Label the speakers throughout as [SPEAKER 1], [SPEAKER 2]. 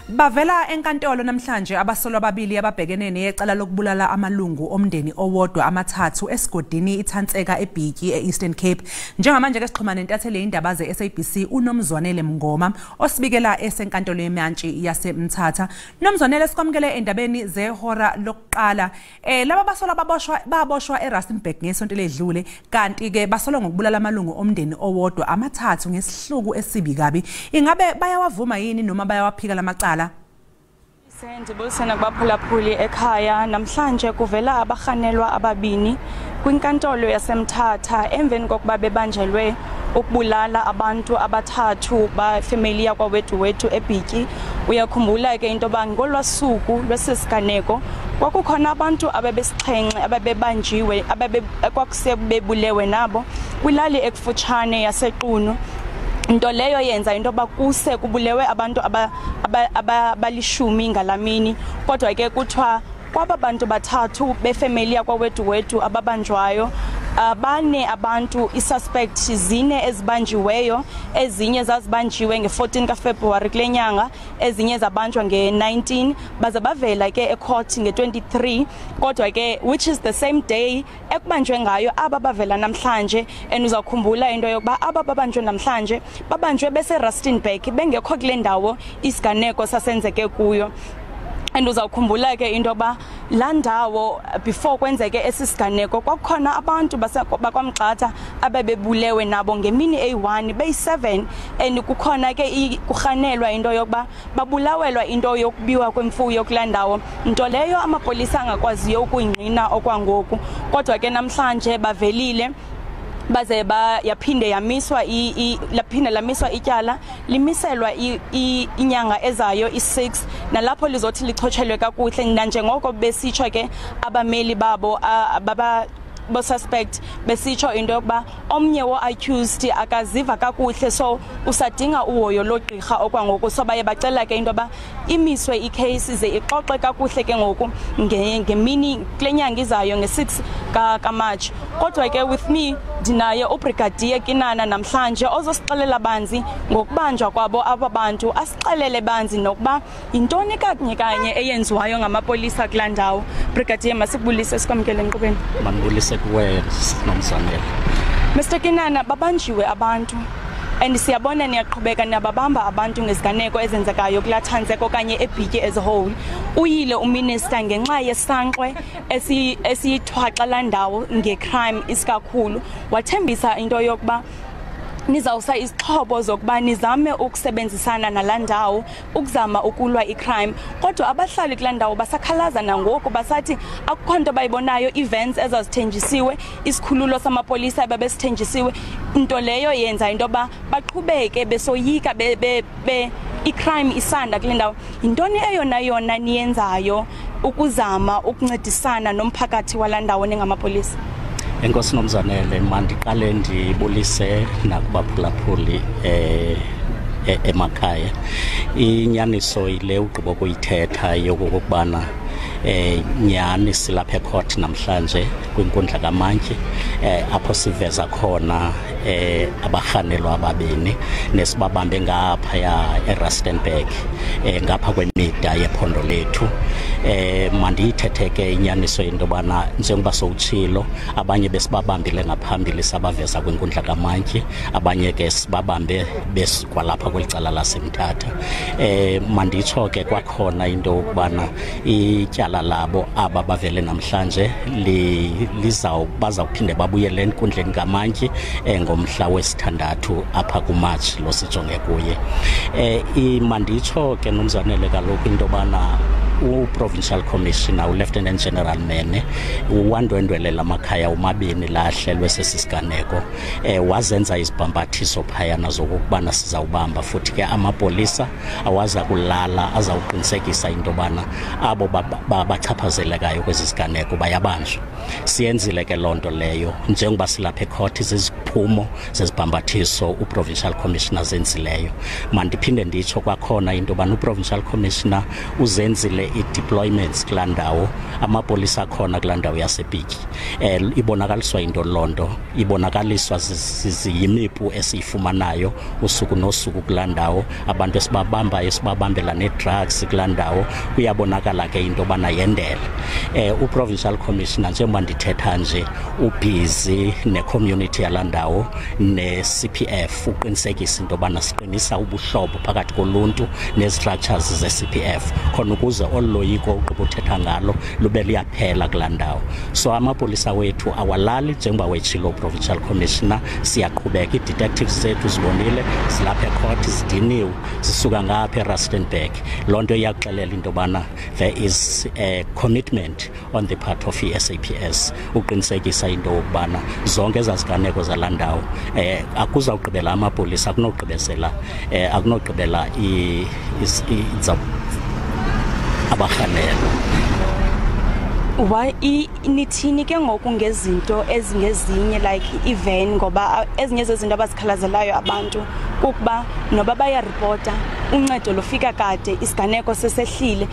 [SPEAKER 1] Bavela enkantolo namhlanje abasolwa ababili ababhekene necala lokubulala amalungu omndeni owodwa amathathu esigodini iThantseka eBhityi e-Eastern Cape. Njengamanje ke sixhumana nentatheli indaba ze-SABC uNomzwanele Mngoma osibikela esenkantolo yemantshi yaseMthatha. Nomzwanele, sikwamukele endabeni zehora lokuqala. Laba basolwa baboshwa eRustenburg ngesonto ledlule, kanti ke basolwa ngokubulala amalungu omndeni owodwa amathathu ngesihluku esibi kabi. Ingabe bayawavuma yini noma bayawaphika lamacala?
[SPEAKER 2] Ndibulisena kubaphulaphuli ekhaya. Namhlanje kuvela abarhanelwa ababini kwinkantolo yaseMthatha emveni kokuba bebanjelwe ukubulala abantu abathathu bafemeli yakwaWeduwedu eBhityi. Uyakhumbula ke into yoba ngolwa suku lwesi siganeko kwakukhona abantu abebesixhenxe ababebanjiwe, kwakusebebulewe nabo kwilali ekufutshane yaseQunu, nto leyo yenza into yoba kuse kubulewe abantu abalishumi ngalamini. Kodwa ke kuthiwa kwaba bantu bathathu befemeli yakwaWeduwedu ababanjwayo, bane abantu, i-suspect zine ezibanjiweyo. Ezinye zazibanjiwe nge-14 kaFebruwari kule nyanga, ezinye zabanjwa nge-19, baze bavela ke ecourt nge-23, kodwa ke which is the same day ekubanjwe ngayo aba bavela namhlanje. And uzawukhumbula into yokuba aba babanjwe namhlanje babanjwe bese-Rustenburg, bengekho kule ndawo isiganeko sasenzeke kuyo. And uzawukhumbula ke into yoba laa ndawo, before kwenzeke esi siganeko, kwakukhona abantu bakwaMgxatha abebebulewe nabo ngemini eyi-1 beyi-7, and kukhona ke kurhanelwa into yokuba babulawelwa into yokubiwa kwemfuyo kulaa ndawo, nto leyo amapolisa angakwaziyo ukuyingqina okwangoku. Kodwa ke namhlanje bavelile, baze ba yaphinde yamiswa, laphinde lamiswa ityala, limiselwa inyanga ezayo i-6, nalapho lizothi lichotshelwe kakuhle. Nanjengoko besitsho ke abameli babo baba bo-suspect, besitsho into yokuba omnye wo-accused akaziva kakuhle, so usadinga uhoyo logqirha okwangoku. So baye bacela ke into yoba imiswe icase ze ixoxe kakuhle ke ngoku ngemini kule nyanga izayo nge-6 kaMarch. Kodwa ke with me ndinaye uBrigadier Kinana namhlanje ozosixelela banzi ngokubanjwa kwabo aba bantu, asixelele banzi nokuba yintoni kanye kanye eyenziwayo ngamapolisa kulaa ndawo. Brigadier, masikubulise, sikwamkele enkqubeni.
[SPEAKER 3] Mandibulise kuwe, Nomzwanele.
[SPEAKER 2] Mr Kinana, babanjiwe abantu and siyabona niyaqhubeka niyababamba abantu ngeziganeko ezenzekayo kulaa Thantseka okanye eBhityi as a whole. Uyile uminister ngenxa yesankxwe esiyithwaxa laa ndawo ngecrime isikakhulu, wathembisa into yokuba nizawusa izixhobo zokuba nizame ukusebenzisana nalaa ndawo ukuzama ukulwa icrime. Kodwa abahlali kulaa ndawo basakhalaza nangoku, basathi akukho nto bayibonayo, events ezazithenjisiwe, isikhululo samapolisa ebebesithenjisiwe, into leyo yenza into yoba baqhubeke besoyika, be icrime isanda kule ndawo. Yintoni eyona yona niyenzayo ukuzama ukuncedisana nomphakathi walaa ndawo ningamapolisa?
[SPEAKER 3] Enkosi, Nomzanele. Mandiqale ndibulise nakubaphulaphuli emakhaya. Inyaniso yile ugqiba kuyithetha yokokubana nyani silapha ecourt namhlanje kwinkundla kamantyi, apho siveza khona abarhanelwa ababini nesibabambe ngaphaya eRustenburg, ngapha kwemida yephondo lethu. Mandiyithethe ke inyaniso into yobana njengoba sowutshilo, abanye besibabambile ngaphambili, sabaveza kwinkundla kamantyi, abanye ke sibabambe kwalapha kweli cala laseMthatha. Manditsho ke kwakhona into yokubana ityala labo aba bavele namhlanje bazawuphinde babuyele enkundleni kamantyi ngomhla wesithandathu apha kuMarch lo sijonge kuye. Manditsho ke, Nomzanele, kaloku into yobana uProvincial Commissioner uLieutenant General Mene wandwendwelela amakhaya omabini lahlelwe sesi siganeko, wazenza izibhambathiso phayana zokokubana sizawubamba, futhi ke amapolisa awaza kulala, azawuqinisekisa into yobana abo bachaphazelekayo kwezi siganeko bayabanjwa. Siyenzile ke loo nto leyo njengoba silapha ecourt. Ziziphumo zezibhambathiso uProvincial Commissioner zenzileyo. Mandiphinde nditsho kwakhona into yobana uProvincial Commissioner uzenzile ii-deployments kulaa ndawo, amapolisa akhona kulaa ndawo yaseBhityi. Ibonakaliswa into loo nto, ibonakaliswa yimipu esiyifumanayo usuku nosuku kulaa ndawo, abantu esibabambayo esibabambela nee-drugs kulaa ndawo. Kuyabonakala ke into yobana yendele. UProvincial Commissioner, njengoba ndithetha nje, ubhizi necommunity yalaa ndawo ne-CPF uqinisekisa into yobana siqinisa ubuhlobo phakathi koluntu nee-structures ze-CPF, khona ukuze olu loyiko ugqiba uthetha ngalo lube luyaphela kulaa ndawo. So amapolisa wethu awalali, njengoba wetshilo uProvincial Commissioner. Siyaqhubeka, ii-detectives zethu zibonile zilapha ecourt, zidiniwe, zisuka ngapha eRustenburg. Loo nto iyakuxelela into yobana there is a commitment on the part of i-SAPS uqinisekisa into yokubana zonke ezaa ziganeko zalaa ndawo akuzawugqibela amapolisa, akunogqibezela, akunogqibela abarhanelwa.
[SPEAKER 2] Why nithini ke ngoku ngezinto ezingezinye like even, ngoba ezinye zezinto abazikhalazelayo abantu kukuba noba bayaripota, uncedo lufika kade isiganeko sesehlile,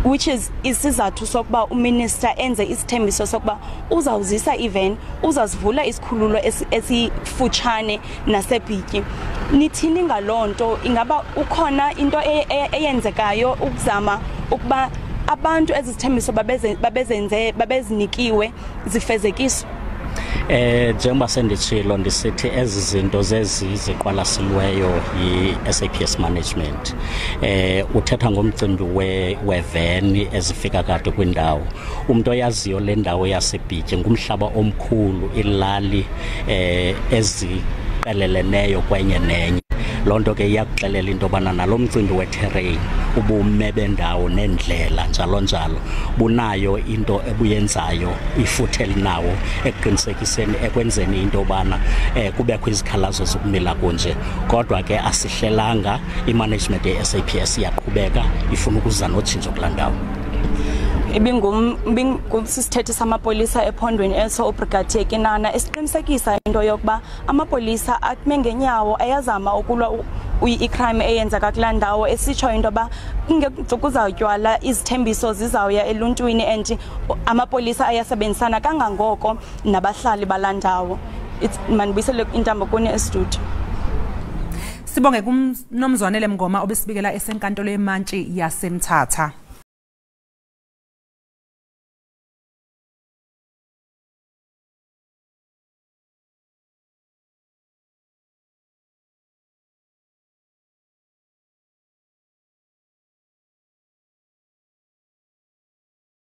[SPEAKER 2] which is isizathu sokuba uminister enze isithembiso sokuba uzawuzisa even uzazivula isikhululo esifutshane naseBhityi. Nithini ngaloo nto? Ingaba ukhona into eyenzekayo ukuzama ukuba abantu ezithembiso babezenze babezinikiwe zifezekiswe?
[SPEAKER 3] Njengoba senditshilo, ndisithi ezi zinto zezi ziqwalasilweyo yi-SAPS management. Uthetha ngomcimbi weveni ezifika kade kwindawo. Umuntu oyaziyo le ndawo yaseBhityi ngumhlaba omkhulu, ilali eziqeleleneyo kwenye nenye. Loo nto ke iyakuxelela into yobana nalo mcimbi weterrain, ubume bendawo neendlela njalo njalo, bunayo into ebuyenzayo, ifuthe elinawo ekuqinisekiseni ekwenzeni into yobana kubekho izikhalazo zokumila kunje. Kodwa ke asihlelanga, imanagement ye-SAPS iyaqhubeka ifuna ukuza notshintsho kulaa ndawo.
[SPEAKER 2] Ibingumsisithethi samapolisa ephondweni eso, uBrigadier Kinana, esiqinisekisa into yokuba amapolisa ame ngenyawo ayazama ukulwa i-crime eyenzeka kulaa ndawo, esitsho into yoba kuzawutywala izithembiso zizawuya eluntwini and amapolisa ayasebenzisana kangangoko nabahlali balaa ndawo. Mandibuyisele intambo kuni estudio.
[SPEAKER 1] Sibonge kumnomzwanele Mngoma obesibikela esenkantolo yemantshi yaseMthatha.